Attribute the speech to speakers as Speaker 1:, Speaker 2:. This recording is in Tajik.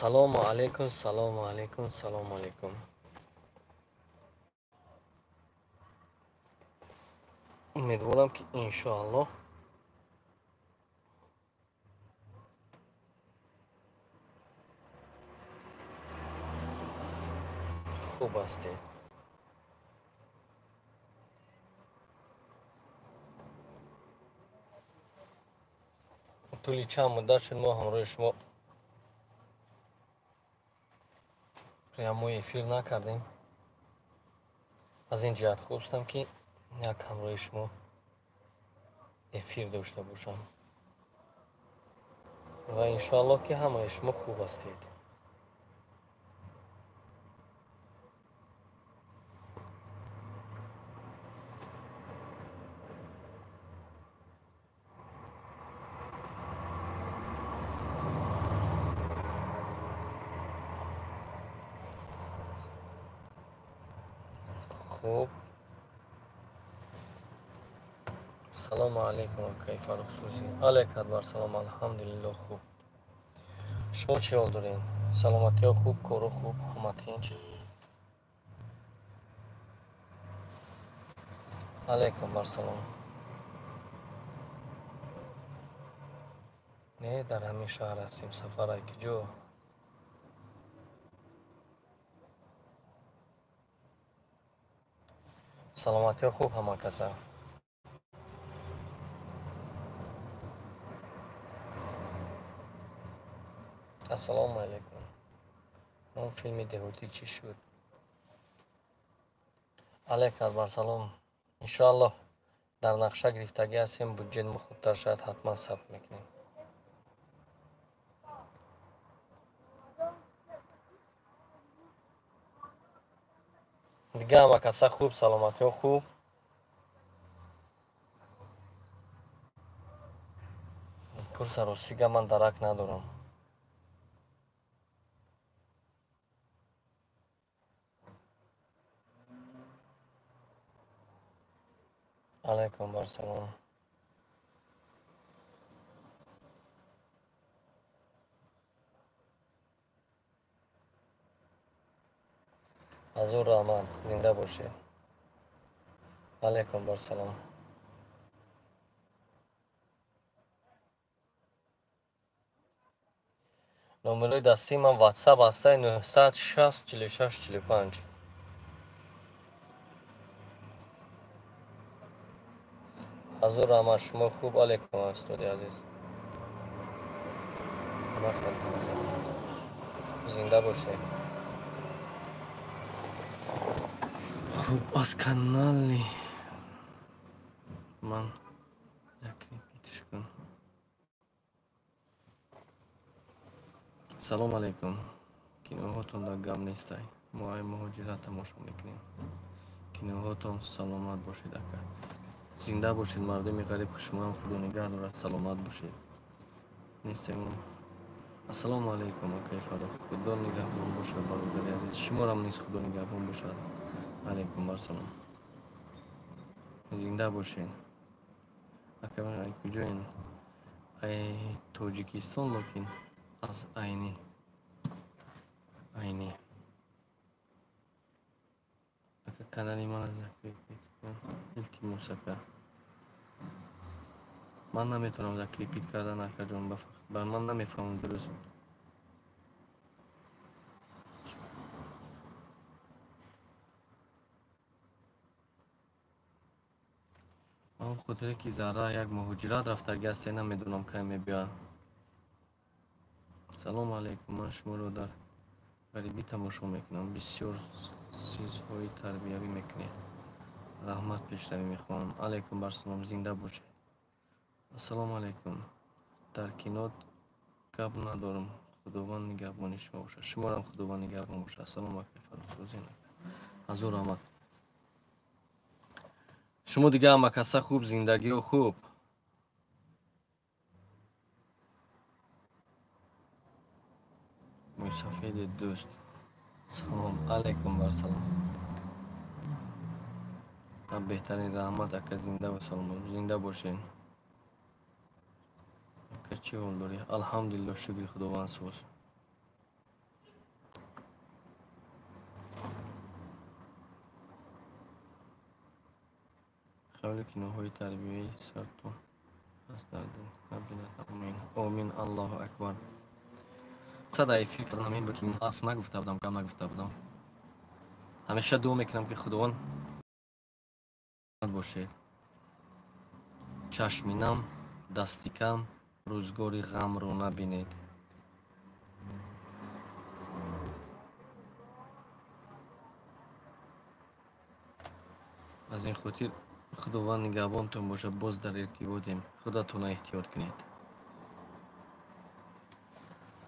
Speaker 1: Ассалому алайкум, салому алайкум, салому алайкум. Умедворам, ки иншоаллоҳ хуб ҳастед. Тӯли чанд муддат шуд, мо ҳамроҳи шумо прямой эфир накардем. Аз ин ҷиҳат хостам, ки як ҳамроҳи шумо эфир дошта бошам ва иншоаллоҳ, ки ҳамаи шумо хуб ҳастед. Хуб, салому алайкум, акаи Фаррухсӯзӣ. Алайк акбар салом, алҳамдулилло, хуб. Шумо чӣ ҳол доред? Саломатиҳо хуб, коро хуб, ҳама тинч? Алайкум барсалом. Не, дар ҳамин шаҳр ҳастем. Сафар ай куҷо? Саломатиҳо хуб ҳама каса. Ассалому алайкум. Он филми деҳотӣ чӣ шуд? Алайк акбар салом. Иншоаллоҳ, дар нақша гирифтагӣ ҳастем, буҷет мо хубтар шавад, ҳатман сабт мекунем. Дига ҳама каса хуб, саломатиҳо хуб. Пурса, ростига ман дарак надорам. Алайкум барсалом. Ҳазор раҳмат, зинда бошед. Алайкум барсалом. Номерои дастии ман WhatsApp ҳастаи 960 46 45. Ҳазор раҳмат, шумо хуб? Алайкум, устоди азиз. Зинда бошед. Хуб, аз канали ман закрепить кун. Салом алайкум. Киноҳотон дар гап нестай. Мо ай муҳоҷират тамошо мекунем. Киноҳотон, саломат бошед, ака. Зинда бошед, мардуми ғариб, шумоам худо нигаҳ дорад, саломат бошед. Нестем. Ассалому алайкум, акаи Фаррух. Худо нигаҳбон бошад, бародари азиз. Шуморам низ худо нигаҳбон бошад. Алайкум барсалом. Зинда бошед. Ака, ай куҷоен? Ай Тоҷикистон, локин аз Айнӣ. Айнӣ. Ака, канали мана закрепить кун. Илтимос, ака. Ман наметавонам закрепить кардан, акаҷон, ба ман намефаҳмам дуруст. Ба он хотире ки Зарра як муҳоҷират рафтагӣ аст, намедонам, кай мебиёяд. Салому алайкум, ман шуморо дар ғарибӣ тамошо мекунам. Бисёр чизҳои тарбиявӣ мекунед. Раҳмат, пешравӣ мехоҳам. Алайкум барсалом, зинда бошед. Ассалому алайкум. Дар кино гап надорам. Худованд нигаҳбони шумо бошад. Шуморам Худованд нигаҳбон бошад. Ассалому алайкум, Фаррухсӯзин. Ҳазор раҳмат. Шумо дига ҳама каса хуб, зиндагиҳо хуб? Мӯйсафеди дӯст. Салом алайкум барсалом. Беҳтарин, раҳмат, ака, зинда ва саломат. Зинда бошед. Ака, чӣ ҳол дорӣ? Алҳамдулилло, шукри Худованд, соз. Қавли киноҳои тарбиявии сартон ҳаст дар дин набинад. Омин, омин, Аллоҳу акбар. Мақсад эфир кардан ҳамин буд, ки ҳарф нагуфта будам, гап нагуфта будам. Ҳамеша дуо мекунам, ки Худованд бошед. Чашми нам, дасти кам, рӯзгори ғамро набинед. Аз ин хотир Худованд нигаҳбонтон бошад. Боз дар иртиботем. Худатонро эҳтиёт кунед.